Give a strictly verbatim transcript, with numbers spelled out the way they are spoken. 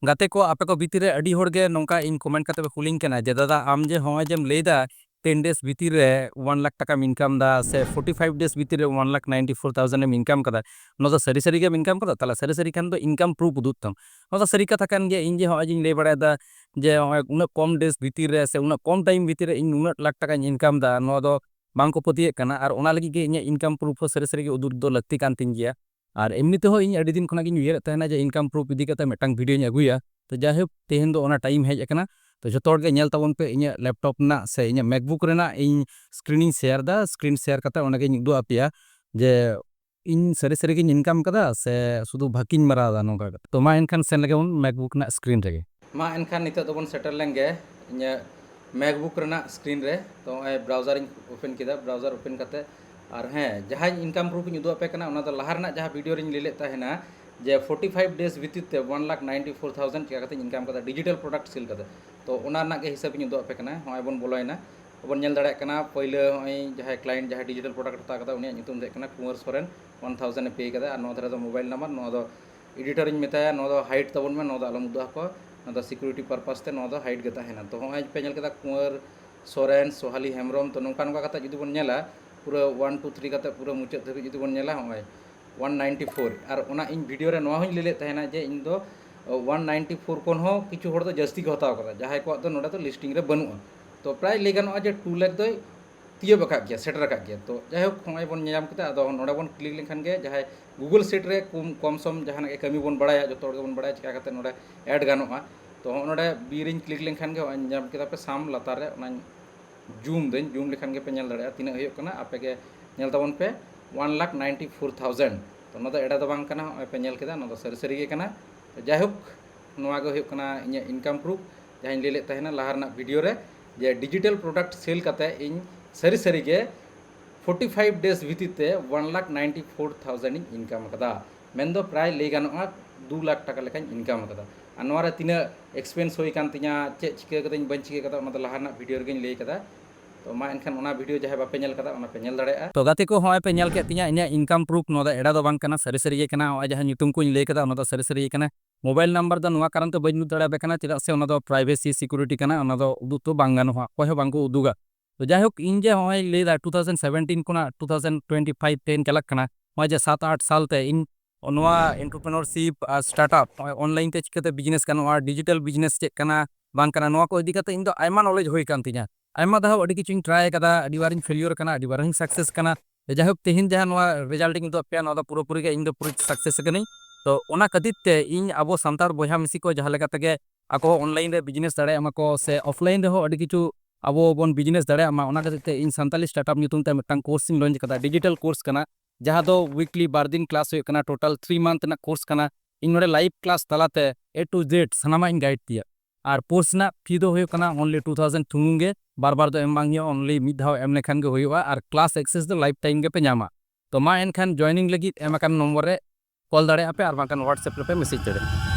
ᱜᱟᱛᱮ ᱠᱚ, ᱟᱯᱮ ᱠᱚ ᱵᱷᱤᱛᱤᱨ ᱨᱮ ᱟᱹᱰᱤ ᱦᱚᱲ ᱜᱮ ᱱᱚᱝᱠᱟ ᱤᱧ ᱠᱚᱢᱮᱱᱴ ᱠᱟᱛᱮ ᱯᱮ ᱠᱩᱞᱤᱧ ᱠᱟᱱᱟ ᱡᱮ, "ᱫᱟᱫᱟ, ᱟᱢ ᱡᱮ ᱦᱚᱸᱜᱼᱚᱭ ᱡᱮᱢ ᱞᱟᱹᱭᱫᱟ ten days ᱵᱷᱤᱛᱤᱨ ᱨᱮ one ᱞᱟᱠᱷ ᱴᱟᱠᱟᱢ ᱤᱱᱠᱟᱢ ᱫᱟ ᱥᱮ forty five days ᱵᱷᱤᱛᱤᱨ ᱨᱮ one lakh ninety four thousand ᱮᱢ ᱤᱱᱠᱟᱢ ᱠᱟᱫᱟ, ᱱᱚᱣᱟ ᱫᱚ ᱥᱟᱹᱨᱤ ᱥᱟᱹᱨᱤ ᱜᱮᱢ ᱤᱱᱠᱟᱢ ᱠᱟᱫᱟ? ᱛᱟᱦᱞᱮ ᱥᱟᱹᱨᱤ ᱥᱟᱹᱨᱤ ᱠᱷᱟᱱ ᱫᱚ ᱤᱱᱠᱟᱢ ᱯᱨᱩᱯᱷ ᱩᱫᱩᱜ ᱛᱟᱢ᱾ ᱱᱚᱣᱟ ᱫᱚ ᱥᱟᱹᱨᱤ ᱠᱟᱛᱷᱟ ᱠᱟᱱ ᱜᱮᱭᱟ᱾ ᱤᱧ ᱡᱮ ᱦᱚᱸᱜᱼᱚᱭ ᱡᱮᱧ ᱞᱟᱹᱭ ᱵᱟᱲᱟᱭᱮᱫᱟ ᱡᱮ ᱦᱚᱸᱜᱼᱚᱭ ᱩᱱᱟᱹᱜ ᱠᱚᱢ ᱰᱮᱡᱽ ᱵᱷᱤᱛᱤᱨ ᱨᱮ ᱥᱮ ᱩᱱᱟᱹᱜ ᱠᱚᱢ ᱴᱟᱭᱤᱢ ᱵᱷᱤᱛᱤᱨ ᱨᱮ ᱤᱧ ᱩᱱᱟᱹᱜ ᱞᱟᱠᱷ ᱴᱟᱠᱟᱧ ᱤᱱᱠᱟᱢ ᱫᱟ, ᱱᱚᱣᱟ ᱫᱚ ᱵᱟᱝ ᱠᱚ ᱯᱟᱹᱛᱭᱟᱹᱜ ᱠᱟᱱᱟ᱾ ᱟᱨ ᱚᱱᱟ ᱞᱟᱹᱜᱤᱫ ᱜᱮ ᱤᱧᱟᱹᱜ ᱤᱱᱠᱟᱢ ᱯᱨᱩᱯᱷ ᱦᱚᱸ ᱥᱟᱹᱨᱤ ᱥᱟᱹᱨᱤ ᱜᱮ ᱩᱫᱩᱜ ᱫᱚ ᱞᱟᱹᱠᱛᱤ ᱠᱟᱱ ᱛᱤᱧ ᱜᱮᱭᱟ᱾ ᱟᱨ ᱮᱢᱱᱤ ᱛᱮᱦᱚᱸ ᱤᱧ ᱟᱹᱰᱤ ᱫᱤᱱ ᱠᱷᱚᱱᱟᱜ ᱜᱤᱧ ᱩᱭᱦᱟᱹᱨᱮᱫ ᱛᱟᱦᱮᱱᱟ ᱡᱮ ᱤᱱᱠᱟᱢ ᱯᱨᱩᱯᱷ ᱤᱫᱤ ᱠᱟᱛᱮ ᱢᱤᱫᱴᱟᱝ ᱵᱷᱤᱰᱤᱭᱳᱧ ᱟᱹᱜᱩᱭᱟ᱾ ᱛᱚ ᱡᱟᱭᱦᱳᱠ, ᱛᱮᱦᱮᱧ ᱫᱚ ᱚᱱᱟ ᱴᱟᱭᱤᱢ ᱦᱮᱡ ᱟᱠᱟᱱᱟ᱾ ᱛᱚ ᱡᱚᱛᱚ ᱦᱚᱲ ᱜᱮ ᱧᱮᱞ ᱛᱟᱵᱚᱱ ᱯᱮ, ᱤᱧᱟᱹᱜ ᱞᱮᱯᱴᱚᱯ ᱨᱮᱱᱟᱜ ᱥᱮ ᱤᱧᱟᱹᱜ ᱢᱮᱠᱵᱩᱠ ᱨᱮᱱᱟᱜ ᱤᱧ ᱥᱠᱨᱤᱱ ᱤᱧ ᱥᱮᱭᱟᱨ ᱫᱟ᱾ ᱥᱠᱨᱤᱱ ᱥᱮᱭᱟᱨ ᱠᱟᱛᱮ ᱚᱸᱰᱮ ᱜᱤᱧ ᱩᱫᱩᱜ ᱟᱯᱮᱭᱟ ᱡᱮ ᱤᱧ ᱥᱟᱹᱨᱤ ᱥᱟᱹᱨᱤ ᱜᱤᱧ ᱤᱱᱠᱟᱢ ᱠᱟᱫᱟ ᱥᱮ ᱥᱩᱫᱷᱩ ᱵᱷᱟᱹᱠᱤᱧ ᱢᱟᱨᱟᱣ ᱫᱟ ᱱᱚᱝᱠᱟ ᱠᱟᱛᱮ᱾ ᱛᱚ ᱢᱟ ᱮᱱᱠᱷᱟᱱ ᱥᱮᱱ ᱞᱮᱜᱮ ᱵᱚᱱ ᱢᱮᱠᱵᱩᱠ ᱨᱮᱱᱟᱜ ᱥᱠᱨᱤᱱ ᱨᱮᱜᱮ᱾ ᱢᱟ ᱮᱱᱠᱷᱟᱱ ᱱᱤᱛᱚᱜ ᱫᱚᱵᱚᱱ ᱥᱮᱴᱮᱨ ᱞᱮᱱ ᱜᱮ ᱤᱧᱟᱹᱜ ᱢᱮᱠᱵᱩᱠ ᱨᱮᱱᱟᱜ ᱥᱠᱨᱤᱱ ᱨᱮ᱾ ᱛᱚ ᱱᱚᱜᱼᱚᱭ ᱵᱨᱟᱣᱡᱟᱨ ᱤᱧ ᱳᱯᱮᱱ ᱠᱮᱫᱟ, ᱵᱨᱟᱣᱡᱟᱨ ᱳᱯᱮᱱ ᱠᱟᱛᱮ, ᱟᱨ ᱦᱮᱸ, ᱡᱟᱦᱟᱸᱧ ᱤᱱᱠᱟᱢ ᱯᱨᱩᱯᱷ ᱤᱧ ᱩᱫᱩᱜ ᱟᱯᱮ ᱠᱟᱱᱟ, ᱚᱱᱟ ᱫᱚ ᱞᱟᱦᱟ ᱨᱮᱱᱟᱜ ᱡᱟᱦᱟᱸ ᱵᱷᱤᱰᱤᱭᱳ ᱨᱤᱧ ᱞᱟᱹᱭ ᱞᱮᱫ ᱛᱟᱦᱮᱱᱟ ᱡᱮ forty five days ᱵᱷᱤᱛᱤᱨ ᱛᱮ one lakh ninety four thousand ᱪᱤᱠᱟ ᱠᱟᱛᱮᱧ ᱤᱱᱠᱟᱢ ᱠᱟᱫᱟ ᱰᱤᱡᱤᱴᱟᱞ ᱯᱨᱚᱰᱟᱠᱴ ᱥᱮᱞ ᱠᱟᱛᱮ᱾ ᱛᱚ ᱚᱱᱟ ᱨᱮᱱᱟᱜ ᱜᱮ ᱦᱤᱥᱟᱹᱵ ᱤᱧ ᱩᱫᱩᱜ ᱟᱯᱮ ᱠᱟᱱᱟ᱾ ᱱᱚᱜᱼᱚᱭ ᱵᱚᱱ ᱵᱚᱞᱚᱭᱮᱱᱟ, ᱵᱚᱱ ᱧᱮᱞ ᱫᱟᱲᱮᱭᱟᱜ ᱠᱟᱱᱟ ᱯᱳᱭᱞᱳ ᱱᱚᱜᱼᱚᱭ ᱡᱟᱦᱟᱸᱭ ᱠᱞᱟᱭᱮᱱᱴ ᱡᱟᱦᱟᱸᱭ ᱰᱤᱡᱤᱴᱟᱞ ᱯᱨᱚᱰᱟᱠᱴ ᱦᱟᱛᱟᱣ ᱠᱟᱫᱟ, ᱩᱱᱤᱭᱟᱜ ᱧᱩᱛᱩᱢ ᱫᱚ ᱦᱩᱭᱩᱜ ᱠᱟᱱᱟ ᱠᱩᱸᱣᱟᱨ ᱥᱚᱨᱮᱱ, one thousand ᱮ ᱯᱮ ᱠᱟᱫᱟ᱾ ᱟᱨ ᱱᱚᱣᱟ ᱫᱷᱟᱨᱮ ᱫᱚ ᱢᱳᱵᱟᱭᱤᱞ ᱱᱟᱢᱵᱟᱨ, ᱱᱚᱣᱟ ᱫᱚ ᱮᱰᱤᱴᱚᱨᱤᱧ ᱢᱮᱛᱟᱭᱟ, ᱱᱚᱣᱟ ᱫᱚ ᱦᱟᱭᱤᱰ ᱛᱟᱵᱚᱱ ᱢᱮ, ᱱᱚᱣᱟ ᱫᱚ ᱟᱞᱚᱢ ᱩᱫᱩᱜ ᱟᱠᱚᱣᱟ, ᱱᱚᱣᱟ ᱫᱚ ᱥᱤᱠᱩᱨᱤᱴᱤ ᱯᱟᱨᱯᱟᱥ ᱛᱮ ᱱᱚᱣᱟ ᱫᱚ ᱦᱟᱭᱤᱰ ᱜᱮ ᱛᱟᱦᱮᱱᱟ᱾ ᱛᱚ ᱦᱚᱸᱜᱼᱚᱭ ᱯᱮ ᱧᱮᱞ ᱠᱮᱫᱟ ᱠᱩᱸᱣᱟᱨ ᱥᱚᱨᱮᱱ, ᱥᱳᱦᱟᱞᱤ ᱦᱮᱢᱵᱨᱚᱢ, ᱛᱚ ᱱᱚᱝᱠᱟ ᱱᱚᱝᱠᱟ ᱠᱟᱛᱮ ᱡᱩᱫᱤ ᱵᱚᱱ ᱧᱮᱞᱟ, ᱯᱩᱨᱟᱹ one two three ᱠᱟᱛᱮ ᱯᱩᱨᱟᱹ ᱢᱩᱪᱟᱹᱫ ᱫᱷᱟᱹᱵᱤᱡ ᱡᱩᱫᱤ ᱵᱚᱱ ᱧᱮᱞᱟ, ᱦᱚᱸᱜᱼᱚᱭ one ninety four᱾ ᱟᱨ ᱚᱱᱟ ᱤᱧ ᱵᱷᱤᱰᱤᱭᱳ ᱨᱮ ᱱᱚᱣᱟ ᱦᱚᱸᱧ ᱞᱟᱹᱭ ᱞᱮᱫ ᱛᱟᱦᱮᱱᱟ ᱡᱮ ᱤᱧ ᱫᱚ one ninety four ᱠᱷᱚᱱ ᱦᱚᱸ ᱠᱤᱪᱷᱩ ᱦᱚᱲ ᱫᱚ ᱡᱟᱹᱥᱛᱤ ᱠᱚ ᱦᱟᱛᱟᱣ ᱠᱟᱫᱟ, ᱡᱟᱦᱟᱸᱭ ᱠᱚᱣᱟᱜ ᱫᱚ ᱱᱚᱰᱮ ᱫᱚ ᱞᱤᱥᱴᱤᱝ ᱨᱮ ᱵᱟᱹᱱᱩᱜᱼᱟ᱾ ᱛᱚ ᱯᱨᱟᱭ ᱞᱟᱹᱭ ᱜᱟᱱᱚᱜᱼᱟ ᱡᱮ two ᱞᱟᱠᱷ ᱫᱚᱭ ᱛᱤᱭᱳᱜ ᱟᱠᱟᱫ ᱜᱮᱭᱟ, ᱥᱮᱴᱮᱨ ᱟᱠᱟᱫ ᱜᱮᱭᱟ᱾ ᱛᱚ ᱡᱟᱭᱦᱳᱠ, ᱦᱚᱸᱜᱼᱚᱭ ᱵᱚᱱ ᱧᱮᱞ ᱧᱟᱢ ᱠᱮᱫᱟ᱾ ᱟᱫᱚ ᱱᱚᱰᱮ ᱵᱚᱱ ᱠᱞᱤᱠ ᱞᱮᱱᱠᱷᱟᱱ ᱜᱮ, ᱡᱟᱦᱟᱸᱭ ᱜᱩᱜᱩᱞ ᱥᱤᱴ ᱨᱮ ᱠᱚᱢ, ᱠᱚᱢ ᱥᱚᱢ ᱡᱟᱦᱟᱱᱟᱜ ᱜᱮ ᱠᱟᱹᱢᱤ ᱵᱚᱱ ᱵᱟᱲᱟᱭᱟ, ᱡᱚᱛᱚ ᱦᱚᱲ ᱜᱮᱵᱚᱱ ᱵᱟᱲᱟᱭᱟ ᱪᱤᱠᱟ ᱠᱟᱛᱮ ᱱᱚᱰᱮ ᱮᱰ ᱜᱟᱱᱚᱜᱼᱟ᱾ ᱛᱚ ᱦᱚᱸᱜᱼᱚ ᱱᱚᱰᱮ ᱵᱤ ᱨᱤᱧ ᱠᱞᱤᱠ ᱞᱮᱱᱠᱷᱟᱱ ᱜᱮ ᱦᱚᱸᱜᱼᱚᱭ ᱧᱟᱢ ᱠᱮᱫᱟ ᱯᱮ ᱥᱟᱢ ᱞᱟᱛᱟᱨ ᱨᱮ, ᱚᱱᱟᱧ ᱡᱩᱢ ᱫᱟᱹᱧ, ᱡᱩᱢ ᱞᱮᱠᱷᱟᱱ ᱜᱮᱯᱮ ᱧᱮᱞ ᱫᱟᱲᱮᱭᱟᱜᱼᱟ ᱛᱤᱱᱟᱹᱜ ᱦᱩᱭᱩᱜ ᱠᱟᱱᱟ᱾ ᱟᱯᱮ ᱜᱮ ᱧᱮᱞ ᱛᱟᱵᱚᱱ ᱯᱮ, one lakh ninety four thousand᱾ ᱛᱚ ᱱᱚᱣᱟ ᱫᱚ ᱮᱲᱮ ᱫᱚ ᱵᱟᱝ ᱠᱟᱱᱟ, ᱦᱚᱸᱜᱼᱚᱭ ᱯᱮ ᱧᱮᱞ ᱠᱮᱫᱟ, ᱱᱚᱣᱟ ᱫᱚ ᱥᱟᱹᱨᱤ ᱥᱟᱹᱨᱤ ᱜᱮ ᱠᱟᱱᱟ᱾ ᱛᱚ ᱡᱟᱭᱦᱳᱠ, ᱱᱚᱣᱟ ᱜᱮ ᱦᱩᱭᱩᱜ ᱠᱟᱱᱟ ᱤᱧᱟᱹᱜ ᱤᱱᱠᱟᱢ ᱯᱨᱩᱯᱷ, ᱡᱟᱦᱟᱸᱧ ᱞᱟᱹᱭ ᱞᱮᱫ ᱛᱟᱦᱮᱱᱟ ᱞᱟᱦᱟ ᱨᱮᱱᱟᱜ ᱵᱷᱤᱰᱤᱭᱳ ᱨᱮ, ᱡᱮ ᱰᱤᱡᱤᱴᱟᱞ ᱯᱨᱚᱰᱟᱠᱴ ᱥᱮᱞ ᱠᱟᱛᱮ ᱤᱧ ᱥᱟᱹᱨᱤ ᱥᱟᱹᱨᱤ ᱜᱮ forty five days ᱵᱷᱤᱛᱤᱨ ᱛᱮ one lakh ninety four thousand ᱤᱧ ᱤᱱᱠᱟᱢ ᱟᱠᱟᱫᱟ᱾ ᱢᱮᱱᱫᱚ ᱯᱨᱟᱭ ᱞᱟᱹᱭ ᱜᱟᱱᱚᱜᱼᱟ ᱫᱩ ᱞᱟᱠᱷ ᱴᱟᱠᱟ ᱞᱮᱠᱟᱧ ᱤᱱᱠᱟᱢ ᱟᱠᱟᱫᱟ᱾ ᱟᱨ ᱱᱚᱣᱟ ᱨᱮ ᱛᱤᱱᱟᱹᱜ ᱮᱠᱥᱯᱮᱱᱥ ᱦᱩᱭ ᱟᱠᱟᱱ ᱛᱤᱧᱟ, ᱪᱮᱫ ᱪᱤᱠᱟᱹ ᱠᱟᱫᱟᱧ ᱵᱟᱹᱧ ᱪᱤᱠᱟᱹ ᱠᱟᱫᱟ, ᱚᱱᱟ ᱫᱚ ᱞᱟᱦᱟ ᱨᱮᱱᱟᱜ ᱵᱷᱤᱰᱤᱭᱳ ᱨᱮᱜᱮᱧ ᱞᱟᱹᱭ ᱠᱟᱫᱟ᱾ ᱛᱚ ᱢᱟ ᱮᱱᱠᱷᱟᱱ ᱚᱱᱟ ᱵᱷᱤᱰᱤᱭᱳ ᱡᱟᱦᱟᱸᱭ ᱵᱟᱯᱮ ᱧᱮᱞ ᱠᱟᱫᱟ, ᱚᱱᱟ ᱯᱮ ᱧᱮᱞ ᱫᱟᱲᱮᱭᱟᱜᱼᱟ᱾ ᱛᱚ ᱜᱟᱛᱮ ᱠᱚ, ᱦᱚᱸᱜᱼᱚᱭ ᱯᱮ ᱧᱮᱞ ᱠᱮᱫ ᱛᱤᱧᱟ ᱤᱧᱟᱹᱜ ᱤᱱᱠᱟᱢ ᱯᱨᱩᱯᱷ, ᱱᱚᱣᱟ ᱫᱚ ᱮᱲᱟ ᱫᱚ ᱵᱟᱝ ᱠᱟᱱᱟ, ᱥᱟᱹᱨᱤ ᱥᱟᱹᱨᱤ ᱜᱮ ᱠᱟᱱᱟ᱾ ᱦᱚᱸᱜᱼᱚᱭ ᱡᱟᱦᱟᱸ ᱧᱩᱛᱩᱢ ᱠᱚᱧ ᱞᱟᱹᱭ ᱠᱟᱫᱟ, ᱚᱱᱟ ᱫᱚ ᱥᱟᱹᱨᱤ ᱥᱟᱹᱨᱤ ᱜᱮ ᱠᱟᱱᱟ᱾ ᱢᱳᱵᱟᱭᱤᱞ ᱱᱟᱢᱵᱟᱨ ᱫᱚ ᱱᱚᱣᱟ ᱠᱟᱨᱚᱱ ᱛᱮ ᱵᱟᱹᱧ ᱩᱫᱩᱜ ᱫᱟᱲᱮᱭᱟᱯᱮ ᱠᱟᱱᱟ, ᱪᱮᱫᱟᱜ ᱥᱮ ᱚᱱᱟ ᱫᱚ privacy security ᱠᱟᱱᱟ, ᱚᱱᱟ ᱫᱚ ᱩᱫᱩᱜ ᱫᱚ ᱵᱟᱝ ᱜᱟᱱᱚᱜᱼᱟ, ᱚᱠᱚᱭ ᱦᱚᱸ ᱵᱟᱝ ᱠᱚ ᱩᱫᱩᱜᱟ᱾ ᱛᱚ ᱡᱟᱭᱦᱳᱠ, ᱤᱧ ᱡᱮ ᱱᱚᱜᱼᱚᱭ ᱞᱟᱹᱭᱫᱟ two thousand seventeen ᱠᱷᱚᱱᱟᱜ two thousand twenty five ten ᱪᱟᱞᱟᱜ ᱠᱟᱱᱟ, ᱱᱚᱜᱼᱚᱭ ᱡᱮ ᱥᱟᱛ ᱟᱴ ᱥᱟᱞ ᱛᱮ ᱤᱧ ᱱᱚᱣᱟ entrepreneurship ᱟᱨ startup, ᱱᱚᱜᱼᱚᱭ online ᱛᱮ ᱪᱤᱠᱟᱹᱛᱮ business ᱜᱟᱱᱚᱜᱼᱟ, digital business ᱪᱮᱫ ᱠᱟᱱᱟ ᱵᱟᱝ ᱠᱟᱱᱟ, ᱱᱚᱣᱟ ᱠᱚ ᱤᱫᱤ ᱠᱟᱛᱮ ᱤᱧ ᱫᱚ ᱟᱭᱢᱟ knowledge ᱦᱩᱭ ᱠᱟᱱ ᱛᱤᱧᱟ᱾ ᱟᱭᱢᱟ ᱫᱷᱟᱣ ᱟᱹᱰᱤ ᱠᱤᱪᱷᱩᱧ try ᱟᱠᱟᱫᱟ, ᱟᱹᱰᱤ ᱵᱟᱨᱤᱧ failure ᱟᱠᱟᱱᱟ, ᱟᱹᱰᱤ ᱵᱟᱨᱤᱧ success ᱟᱠᱟᱱᱟ᱾ ᱡᱟᱭᱦᱳᱠ, ᱛᱮᱦᱮᱧ ᱡᱟᱦᱟᱸ ᱱᱚᱣᱟ result ᱤᱧ ᱩᱫᱩᱜ ᱟᱯᱮᱭᱟ, ᱱᱚᱣᱟ ᱫᱚ ᱯᱩᱨᱟᱹᱯᱩᱨᱤ ᱜᱮ ᱤᱧ ᱫᱚ ᱯᱩᱨᱟᱹ success ᱟᱠᱟᱱᱟᱹᱧ᱾ ᱛᱚ ᱚᱱᱟ ᱠᱷᱟᱹᱛᱤᱨ ᱛᱮ ᱤᱧ ᱟᱵᱚ ᱥᱟᱱᱛᱟᱲ ᱵᱚᱭᱦᱟ ᱢᱤᱥᱤ ᱠᱚ ᱡᱟᱦᱟᱸ ᱞᱮᱠᱟ ᱛᱮᱜᱮ ᱟᱠᱚ online ᱨᱮ business ᱫᱟᱲᱮᱭᱟᱜ ᱢᱟᱠᱚ ᱥᱮ offline ᱨᱮᱦᱚᱸ ᱟᱹᱰᱤ ᱠᱤᱪᱷᱩ ᱟᱵᱚ ᱵᱚᱱ business ᱫᱟᱲᱮᱭᱟᱜ ᱢᱟ, ᱚᱱᱟ ᱠᱷᱟᱹᱛᱤᱨ ᱛᱮ ᱤᱧ ᱥᱟᱱᱛᱟᱞᱤ startup ᱧᱩᱛᱩᱢ ᱛᱮ ᱢᱤᱫᱴᱟᱝ course ᱤᱧ launch ᱟᱠᱟᱫᱟ, digital course ᱠᱟᱱᱟ, ᱡᱟᱦᱟᱸ ᱫᱚ weekly ᱵᱟᱨ ᱫᱤᱱ class ᱦᱩᱭᱩᱜ ᱠᱟᱱᱟ, total three month ᱨᱮᱱᱟᱜ course ᱠᱟᱱᱟ᱾ ᱤᱧ ᱱᱚᱰᱮ live class ᱛᱟᱞᱟᱛᱮ A to Z ᱥᱟᱱᱟᱢᱟᱜ ᱤᱧ guide ᱯᱮᱭᱟ᱾ ᱟᱨ course ᱨᱮᱱᱟᱜ fee ᱫᱚ ᱦᱩᱭᱩᱜ ᱠᱟᱱᱟ only two thousand ᱥᱩᱢᱩᱝ ᱜᱮ, ᱵᱟᱨ ᱵᱟᱨ ᱫᱚ ᱮᱢ ᱵᱟᱝ ᱦᱩᱭᱩᱜᱼᱟ, only ᱢᱤᱫ ᱫᱷᱟᱣ ᱮᱢ ᱞᱮᱠᱷᱟᱱ ᱜᱮ ᱦᱩᱭᱩᱜᱼᱟ᱾ ᱟᱨ class access ᱫᱚ life time ᱜᱮᱯᱮ ᱧᱟᱢᱟ᱾ ᱛᱚ ᱢᱟ ᱮᱱᱠᱷᱟᱱ joining ᱞᱟᱹᱜᱤᱫ ᱮᱢ ᱟᱠᱟᱱ ᱱᱚᱢᱵᱚᱨ ᱨᱮ call ᱫᱟᱲᱮᱭᱟᱜᱼᱟ ᱯᱮ ᱟᱨ ᱵᱟᱝᱠᱷᱟᱱ WhatsApp ᱨᱮᱯᱮ message ᱫᱟᱲᱮᱭᱟᱜᱼᱟ᱾